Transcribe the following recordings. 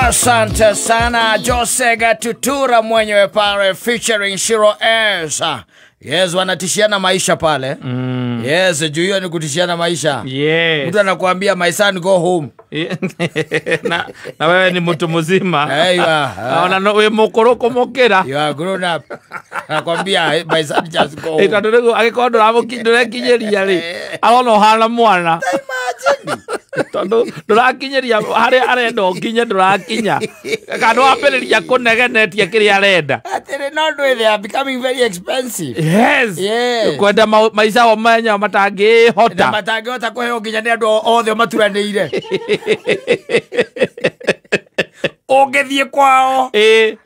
Asante sana Jose Gatutura mwenyewe pale featuring Shiro S. Yes, wanatishiana maisha pale. Yes, juu hiyo ni kutishiana maisha. Yes. Mtu anakuambia my son go home. Na wewe ni mtu mzima. Hey, you are. Naona no we mukoroko mokera. You are grown up. Anakuambia my son just go home. Tondu rĩu angĩkorwo ndũrakinyeria rĩ, arona ũhana mwana. Imagine. Tondu ndũrakinyeria harĩa arenda ũkinye ndũrakinya. Kana wambĩrĩria kũnegenetia kĩrĩa arenda. Atĩrĩ no ndũ they are becoming very expensive. Yes. Yes. Kwenda maica o menyewe matangĩhota. Na matangĩhota kũheo nginya nĩ andũ othe maturanĩire. Ũngĩthiĩ kwao. Ĩĩ.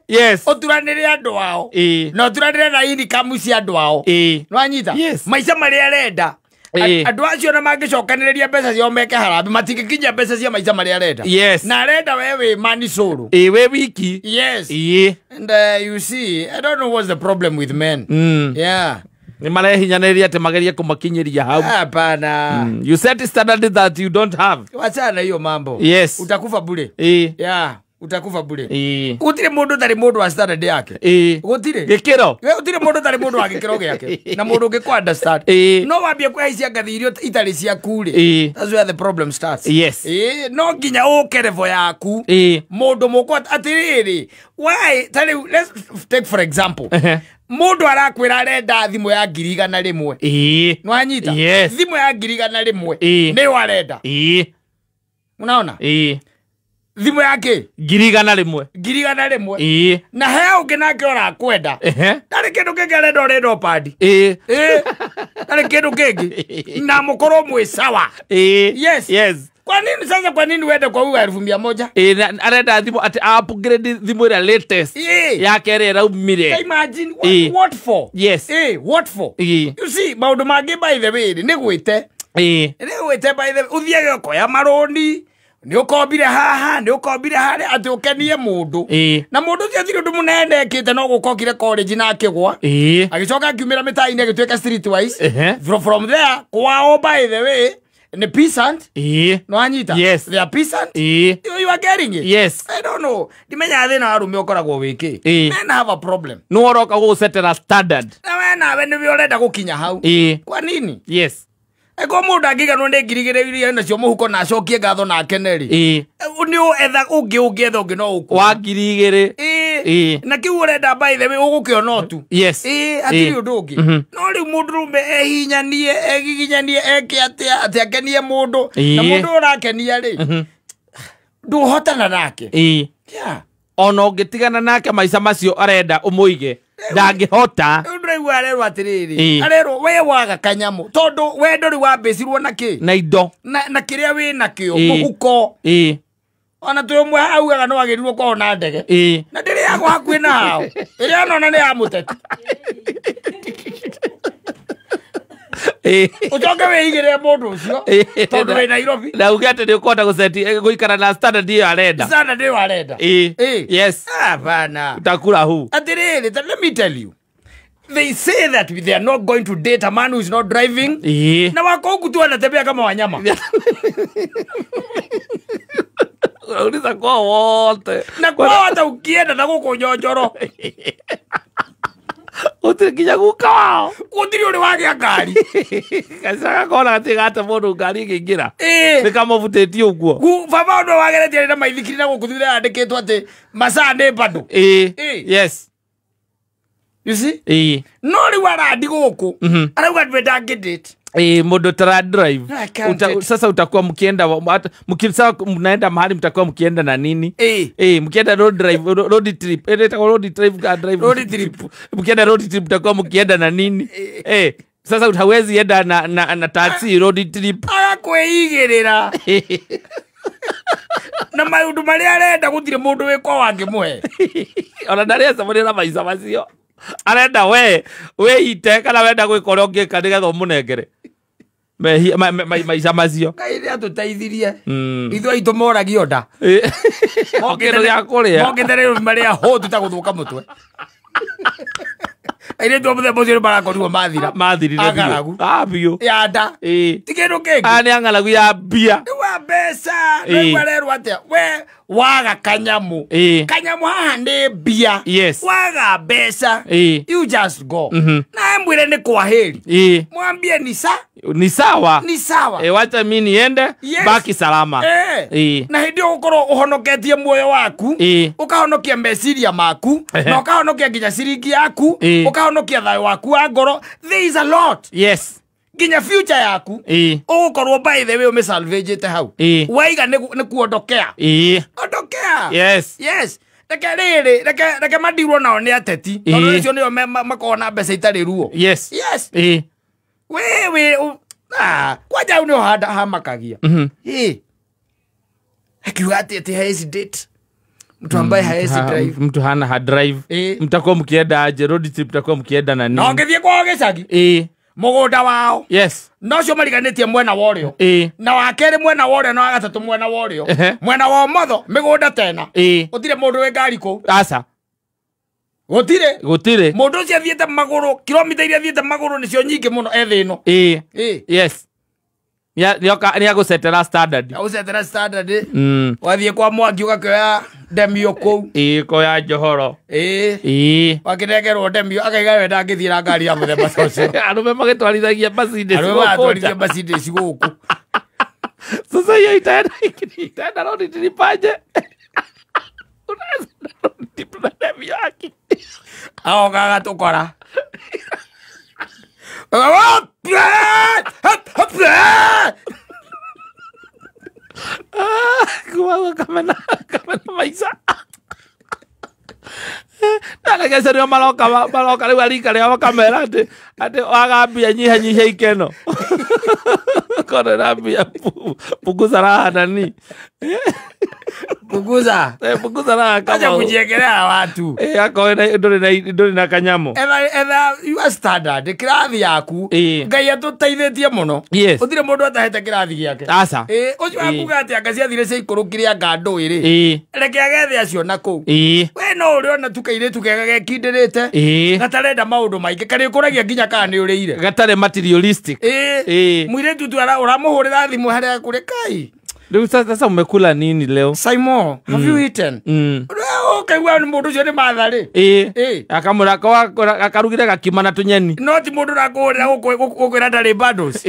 Yes. Ũturanĩre andũ ao. Ĩĩ. Na ũturanĩre na income cia andũ ao. Ĩĩ. Nĩwanyita? Yes. Maica marĩa arenda. Ĩĩ. Andũ acio na mangĩcokanĩrĩria mbeca ciao meke harambee matingĩkinyia mbeca cia maica marĩa arenda. Yes. Na arenda we wĩ manicũrũ. Ĩĩ wĩ wiki. Yes. Ĩĩ. And you see, I don't know what's the problem with men. Yeah. Nĩ marehinyanĩrĩria atĩ magerie kũmakinyĩria hau. Hapana. You set standard that you don't have. Wachana na hiyo mambo. Yes. Utakufa bure. Ĩĩ. Yeah, utakufa bure. Ĩĩ. Gũtirĩ mũndũ ũtarĩ mũndũ wa standard yake. Ĩĩ. Gũtirĩ. Gĩkĩro. We gũtirĩ mũndũ ũtarĩ mũndũ wa gĩkĩro gĩake na mũndũ ũngĩ kũ understand. Ĩĩ. No wambie kwĩhaicia ngathi iria itarĩ ciaku rĩ. Ĩĩ. That's where the problem starts. Yes. Ĩĩ, no nginya ũke level yaku. Ĩĩ. Mũndũ mũkũ atĩrĩrĩ. Why? Ta rĩu let's take for example. Ehe. Mũndũ arakwĩra arenda thimũ ya 100,000. Ĩĩ. Nĩwanyita? Yes. Thimũ ya 100,000. Ĩĩ. Nĩyo arenda. Ĩĩ. Unaona? Ĩĩ. Thimũ ya kĩ? 100,000. 100,000. Ĩĩ. Na he ũngĩ nake ũrakwenda. Ehe. Ndarĩ kĩndũ kĩngĩ arenda ũrenda ũpandi. Ĩĩ. Ĩĩ. Ndarĩ kĩndũ kĩngĩ. Na mũkorwo mwĩ sawa. Ĩĩ. Yes. Yes. Kwa nini sasa, kwa nini uende kwa huyu 100,000? Ĩĩ, na arenda thimũ atĩ upgrade thimũ ĩrĩa latest. Ĩĩ. Yake ĩrĩa ĩraumire. Imagine what, Ĩĩ. what for? Yes. Ĩĩ, what for? Ĩĩ. You see, maũndũ mangĩ by the way nĩ gwĩte. Ĩĩ. Nĩ gwĩte by the way, ũthiage ũkoya marũni. Nĩ ũkombire haha, nĩ ũkombire harĩa atĩ ũkenie mũndũ. Ĩĩ. Na mũndũ ũcio hatirĩ ũndũ mũnene ekĩte no gũka okire college na akĩgwa. Ĩĩ. Agĩcoka akiumĩra mĩtaa-inĩ agĩtuĩka streetwise. Ehe. From there, kwao by the way, nĩ peasant. Ĩĩ. Nĩwanyita? Yes. They are peasant. Ĩĩ. You are getting it? Yes. I don't know. Ndimenyaga thĩna wa arũme ũkoragwo wĩ kĩ. Ĩĩ. Men have a problem. Nĩwe ũroka gũgũcetera standard. Na we nawe nĩwe ũrenda gũkinya hau. Ĩĩ. Kwa nini? Yes. Eko mũndũ angĩiganwo nĩ 2,000 iria nacio mũhuko na acokie ngatho na akene rĩ. Ĩĩ. Nĩ ũetha ũngĩ ũngĩetha ũngĩ no ũkuona. Wa 2,000. Ĩĩ. Ĩĩ. Na kĩu ũrenda by the way ũgũkĩona o tu. Yes. Ĩĩ, hatirĩ Ĩĩ. ũndũ ũngĩ. No rĩu mũndũrũme ehinyanie, egiginyanie, eke atĩa, atĩ akenie mũndũ. Ĩĩ. Na mũndũ ũrakenia rĩ, ndũhotana nake. Ĩĩ. Yeah. Ona ũngĩtigana nake maica macio arenda ũmũige ndangĩhota. Rĩu ndĩraigua arerwo atĩrĩrĩ, Ĩĩ. arerwo we waga kanyamũ tondũ wendo rĩu wambĩcirwo na kĩ? Na indo. Na kĩrĩa wĩ nakĩo Ĩĩ. mũhuko. Ĩĩ. Ona twĩ ũmwe augaga no agĩrirwo kwao na ndege. Ĩĩ. Na ndĩrĩagwo hakuhĩ na hao. Ĩrĩa nona nĩ ya mũteti. Ĩĩ. Ũcoke wĩigĩrĩre mũndũ ũcio Ĩĩ. tondũ wĩ Nairobi. Na uge atĩ nĩ ũkũhota gũceti gũikara na standard ĩyo arenda. Standard ĩyo arenda. Ĩĩ. Ĩĩ. Yes. Hapana. Utakula hu. Atĩrĩrĩ, let me tell you. They say that they are not going to date a man who is not driving. Ĩĩ. Na wako huku tu wanatembea kama wanyama. Unauliza kwa wote. Na kwao hata ukienda na gũkũ njonjoro. Gũtirĩ nginya guka wao. Gũtirĩ ũrĩ wagĩa ngari. Gaca gakona gatirĩ gate mũndũ ngari ĩngĩingĩra. Ĩĩ. Nĩ kamũbutĩtie ũguo. Baba ũndũ wageretie arĩ na maithikiri na gũkũ thutha yandĩkĩtwo atĩ masaa nĩ bado. Ĩĩ. Ĩĩ. Yes. You see? Ĩĩ. No rĩu arandi gũkũ. Arauga ndwe ndangĩ-date. Eh, mũndũ tara drive. No, I can't date. Sasa utakuwa mkienda mnaenda mahali mtakuwa mkienda na nini? Eh. Eh, mkienda road drive, road trip. Eh, itakuwa road drive ka drive. Road trip. Mkienda road trip mtakuwa mkienda na nini? Eh, sasa hawezi enda na taxi road trip. Agakwĩigĩrĩra. Na maũndũ marĩa arenda gũtirĩ mũndũ wĩ kwao angĩmũhe. Ona ndarĩ na maica macio. Arenda we wĩite kana wenda gwĩka ũrĩa ũngĩka nĩgetha ũmũnengere maica macio. Ngai nĩ atũteithirie. Ithuĩ aitũ moragio nda. O kĩndũ gĩa kũrĩa. Mokĩte rĩu marĩa hũtu ta gũthũka mũtwe. Airĩtu a mũthemba ũcio nĩ marakorirwo mathira. Mathirire biũ. Ang'aragu. Ah, biũ. Ya nda. Ĩĩ. Ti kĩndũ kĩngĩ. Aya nĩ ang'aragu ya mbia. Nĩ wa mbeca. Ĩĩ. Rĩu arerwo atĩa? We waga kanyamu. Ĩĩ. Kanyamu haha nĩ mbia. Yes. Waga mbeca. Ĩĩ. You just go. Mhm. Na mwĩre nĩ kwaheri. Ĩĩ. Mwambie ni sa Ni sawa. ni sawa. Eh, wacha mi niende. Yes. Baki salama. Eh. Ĩĩ. Na hĩndĩ ĩyo ũgũkorwo ũhonoketie muoyo waku. Ĩĩ. Ũkahonokia meciria maku. Ehe. Na ũkahonokia nginya ciringi yaku. Ĩĩ. Ũkahonokia thayũ waku wa ngoro. There is a lot. Yes. Nginya future yaku. Ĩĩ. Ũgũkorwo by the way ũmĩsalvagĩte hau. Ĩĩ. Waiga nĩ kuondokea. Ĩĩ. Ondokea. Yes. Yes. Reke rĩrĩ, reke madirwo nao nĩ ateti. Ĩĩ. Tondũ acio nĩo makoragwo na mbeca itarĩ ruo. Yes. Yes. Ĩĩ. We kwanja hau nĩho hamakagia. Mhm. Ĩĩ. Akiuga atĩ haezi date. Mtu ambaye haezi drive. Mtu hana ha drive. Ĩĩ. Mtakuwa mkienda aje road trip, mtakuwa mkienda na Na nini? ũngĩthiĩ kwao gĩcagi, Ĩĩ. mũgũnda wao Yes. na ũcio mariganĩtie mwena wa ũrĩo. Ĩĩ. Na wa kerĩ mwena wa ũrĩo na wa gatatũ mwena wa ũrĩo. Ehe. Mwena wa ũmotho mĩgũnda tena. Ĩĩ. Gũtirĩ mũndũ wĩ ngari kũu. Aca. Gũtirĩ. Gũtirĩ. Mũndũ ũcio athiĩte magũrũ, kilomita iria athiĩte magũrũ nĩcio nyingĩ mũno e thĩ ĩno. Ĩĩ. Ĩĩ. Yes. Nĩ agũcetera standard. Agũcetera standard. Mm. Wathiĩ kwa Mwangi ũgakĩoya ndemio kũu. Ĩĩ, koya njohoro. Ĩĩ. Ĩĩ. Wakĩnengerwo ndemio akaiga we ndangĩthiĩ na ngari ya mũthemba ta ũcio. Arũme magĩtwarithagia Mercedes Arũme gũkũ maratwarithia nja. Mercedes gũkũ. Sasa hiyo itaenda road trip aje? Unaweza enda road trip na ndemio yake. Agoka agatũkora. Kuma kamena maica. Ndagĩca nĩo maroka rĩu arika rĩao makamera atĩ waga mbia nyihanyihia ikeno. Kona na mbia punguza raha nani. Punguza. Punguza raha kama. Acha kujiekelea watu. Akorwo ndũrĩ na kanyamũ. Etha your standard kĩrathi yaku. Ngai atũteithĩtie mũno. Yes. Gũtirĩ mũndũ atahete kĩrathi gĩake. Aca. Ũcio wakuga atĩ anga ciathire ciaikũrũkire anga ndũĩ rĩ. Reke agethe acio na kũu. We no ũrĩona tu kairĩtu kega gekindĩrĩte. Gatarenda maũndũ maingĩ karĩkũragia nginya kana nĩ ũrĩire. Gatarĩ materialistic. Mũirĩtu tu ũramũhũrĩra thimũ harĩa kũrĩ kai. Rĩu sasa umekula nini leo? Simon, have you eaten? Ũkaigua nĩ mũndũ ũcio nĩ matha rĩ. Akamũra akarugire gakima na tũnyeni. No ti mũndũ ũrakũhũrĩra gũkwĩra ndarĩ bundles.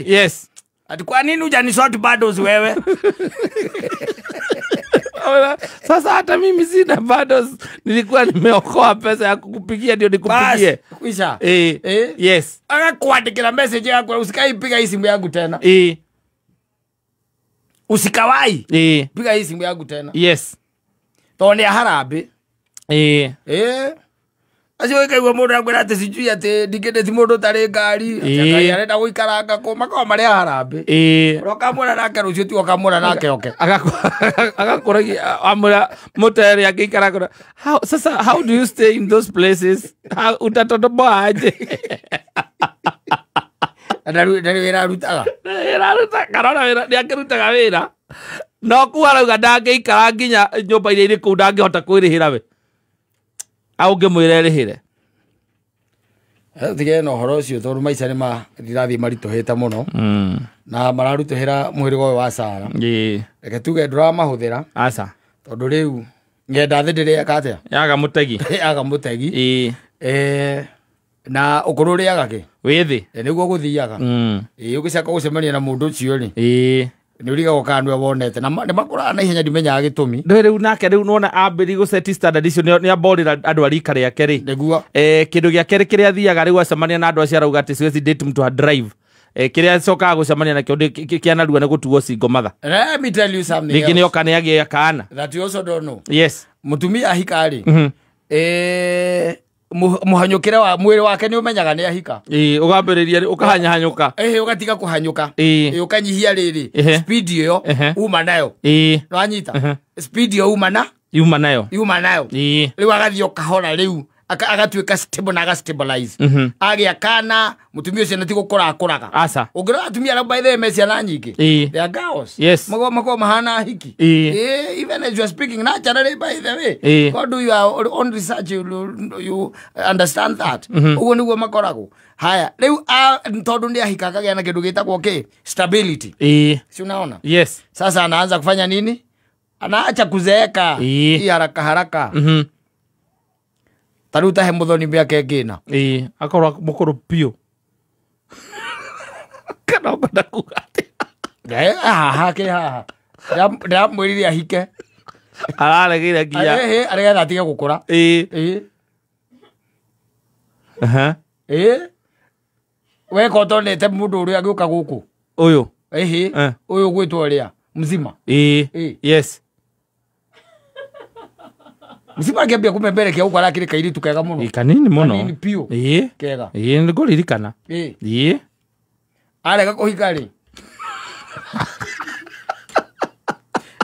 Yes. Ati kwa nini hujanisort bundles wewe? Sasa hata mimi sina bundles. Nilikuwa nimeokoa pesa ya kukupigia ndio nikupigie. Kwisha. Yes. Akakuandikira message yako usikaipiga hii simu yangu tena. Usikawai. Piga hii simu yangu tena. Yes. Tondũ nĩ harambĩ. Acio ikaigua mũndũ akwĩra atĩ sijui atĩ ndingĩndĩ mũndũ ũtarĩ ngari. Atĩ Ngai arenda gũikaranga kũ makoragwo marĩ a harambĩ. Ũrĩa ũkamwĩra nake rũciũ tiwe ũkamwĩra nake oke. Agakũragia amwĩra mũtere angĩikara kũra. Sasa how do you stay in those places? Utatotoboa aje? Ndarĩ wĩra arutaga. Karona wĩra nĩ akĩrutaga wĩra. No kuo arauga ndangĩikara nginya nyũmba iria irĩ kũu ndangĩhota kwĩrĩhĩra we. Au ũngĩmwĩra erĩhĩre. Tigane na ũhoro ũcio tondũ maica nĩ marathiĩ maritũhĩte mũno. Na mararutũhĩra mũhĩrĩga ũyũ wa Sara. Reke tuge ndũramahũthĩra. Aca. Tondũ rĩu ng'enda thĩ ndĩrĩeka atĩa? Yaga mũtegi. Yaga mũtegi. Na ũkũrũ ũrĩaga kĩ? Wĩ thĩ. Nĩguo gũthiaga. Ũgĩcoka gũcemania na mũndũ ũcio rĩ. Nĩ ũrigagwo kana nĩwe wonete. Na nĩ makũraga na ihenya ndimenyaga gĩtũmi. Ndũĩ rĩu nake rĩu nĩwona ambĩrĩria gũseti standard icio nĩ amborĩra andũ a rika rĩake rĩ. Nĩguo. Kĩndũ gĩa kerĩ kĩrĩa athiaga rĩu acemania na andũ acio arauga atĩ siwezi date mtu ha drive. Kĩrĩa acokaga gũcemania nakĩo kĩa narua nĩ gũtuo single mother. Let me tell you something Rĩngĩ else. nĩ oka nĩ agĩa kaana. That you also don't know. Yes. Mũtumia ahika rĩ. Mũhanyũkĩre wa mwĩrĩ wake nĩ ũmenyaga nĩ ahika. Ũgambĩrĩria ũkahanyahanyũka. Ũgatiga kũhanyũka. Ũkanyihia rĩrĩ. Speed ĩyo uma nayo. Nĩwanyita? Speed ĩyo uma na? Yuma nayo. Yuma nayo. Rĩu agathiĩ o kahora rĩu Agatuĩka stable na agastabilize. Agĩa kana mũtumia ũcio nĩ ti gũkũra akũraga. Aca. Ũngĩrora atumia arĩa by the way me ciana nyingĩ. They are girls. Yes. Makoragwo mahana hiki. Even as you are speaking naturally by the way. Go do your own research, you understand that. Ũguo nĩguo makoragwo. Haya, rĩu tondũ nĩ ahika akagĩa na kĩndũ gĩtagwo kĩ? Stability. Si unaona? Yes. Sasa anaanza kufanya nini? Anaacha kuzeeka. Hii haraka haraka. Ta rĩu tahe mũthoni mĩaka ĩngĩ ĩna. Akorwo mũkũrũ biũ. Kana ũkwenda kuga atĩa? Haha kĩ haha. Ndĩramwĩrire ahike. Araregire nginya. Aregetha atige gũkũra. Weka ũtonete mũndũ ũrĩa agĩũka gũkũ. Ũyũ. Ũyũ gwĩtwo ũrĩa mzima. Yes. Mzima akĩambia kũmemberekia gũkũ arakĩrĩ kairĩtu kega mũno. Kanini mũno. Kanini biũ. Kega. Nĩngũririkana. Arega kũhika rĩ.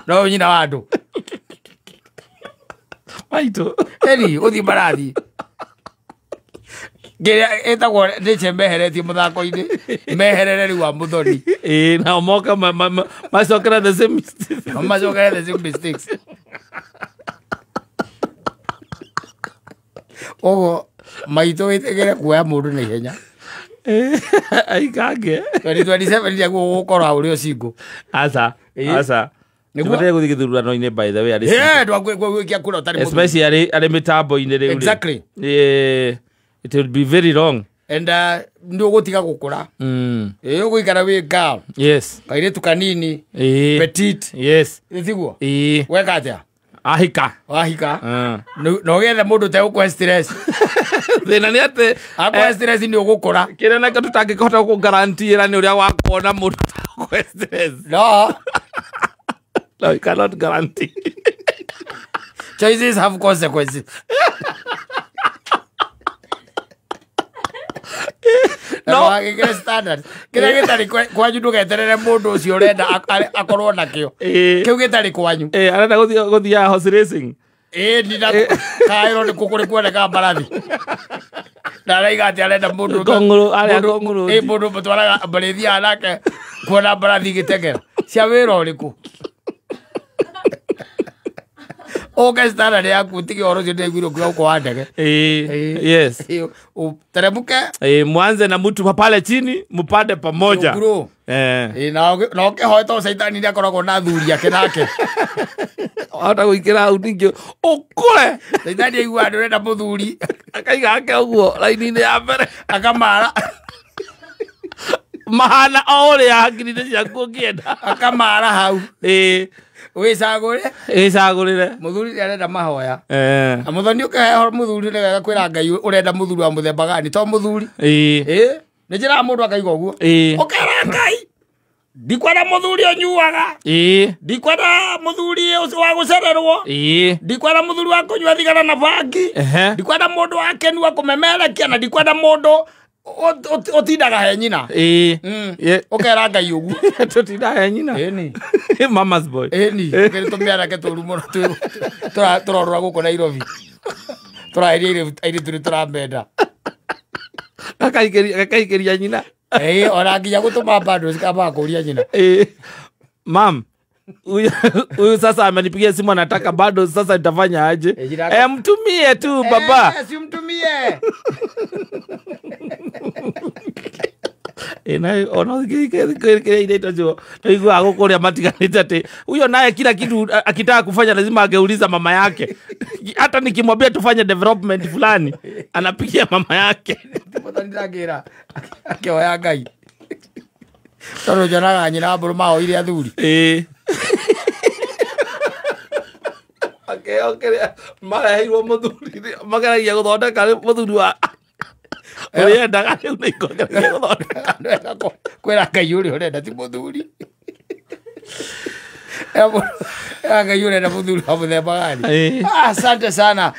No nyina wa andũ. Maitũ. Eri ũthiĩ mbarathi. Kĩrĩa ĩtagwo nĩche meheretie mũthako-inĩ. Meherere rĩu wa mũthoni. Nao moka macokera the same mistakes. Macokere the same mistakes. Ũguo maitũ wĩtĩkĩre kuoya mũndũ na ihenya. Aikange. 2027 nĩguo ũgũkorwo ũrĩ o single. Aca. Aca. Nĩguo gũthiĩ gĩthurano-inĩ by the way. Ndwagwĩkia kura ũtarĩ mũthuri. Especially arĩ mĩtambo-inĩ rĩu. Exactly. It will be very wrong. And nĩ ũgũtiga gũkũra. Ũgũikara wĩ girl. Yes. Kairĩtu kanini. Petite. Yes. Tiguo? Weka atĩa? Ahika. Wahika. Na ũgethe mũndũ ũtegũkũhe stress. Thĩna nĩ atĩ akũhe stress nĩ ũgũkũra. Kĩrĩa nakĩo tũtangĩhota gũkũgarantiĩra nĩ ũrĩa wakuona mũndũ ũtegũkũhe stress. No. No, you cannot guarantee. Choices have consequences. No, gĩkĩre standard. Kĩrĩa gĩtarĩ kwanyu ndũgeterere mũndũ ũcio ũrenda akorwo nakĩo. Kĩu gĩtarĩ kwanyu. Arenda gũthiaga horse racing. Ndina kaĩrwo nĩ kũ kũrĩ kuoneka mbarathi. Na araiga atĩ arenda mũndũ mũndũ mũtwaraga marĩthiaga nake kuona mbarathi igĩteng'era. Cia wĩra ũrĩkũ? Ũke standard yaku ũtige ũhoro ũcio ndĩraiguire ũkiuga ũkũ wa ndege. Yes. Uteremke. Mwanze na mtu pale chini mpande pamoja. Na ũkĩhoe tondũ caitani nĩ akoragwo na athuri ake nake. Ahota gũikĩra hau ningĩ ũkũre. Caitani aiguaga ndũrenda mũthuri. Akaiga ake ũguo raini-inĩ ya mbere. Akamara. Mahana o ũrĩa hakiri-inĩ ciaku ũngĩenda. Akamara hau. Wĩcagũre. Wĩcagũrĩre. Mũthuri nĩ arenda mahoya. Na mũthoni ũkĩhe mũthuri nĩ wega kwĩra Ngai ũrenda mũthuri wa mũthemba gani to mũthuri. Nĩ njĩraga mũndũ akaiga ũguo. Ũkera Ngai. Ndikwenda mũthuri ũnyuaga. Ndikwenda mũthuri wa gũcererwo. Ndikwenda mũthuri wa kũnyua thigara na bangi. Ndikwenda mũndũ wa kenua kũmemerekia na ndikwenda mũndũ ũtindaga he nyina. Ũkera Ngai ũguo. Tũtindaga he nyina. Mama's boy. Kĩrĩ tũmĩanake tũru mũno tũrorora gũkũ Nairobi. Tũraheria airĩtu nĩ tũramenda. Gakaikĩria nyina. Ona nginya gũtũma bado cikamba kũria nyina. Mam, huyu sasa amenipigia simu anataka bado sasa nitafanya aje? Mtumie tu baba. Si mtumie. Huyo naye kila kitu akitaka kufanya lazima angeuliza mama yake. Hata nikimwambia tufanye development fulani anapigia mama yake. Akĩhoya Ngai. Tondũ njonaga nyina mbũrũ mahoire athuri. Akĩokeria mareheirwo mũthuri mageragia gũthondeka mũthuri wa ũrĩa endaga rĩu nĩ ikũgeragia gũthondeka. Kwĩra Ngai ũrĩa ũrenda ti mũthuri. Ngai ũrenda mũthuri wa mũthemba gani. Asante sana.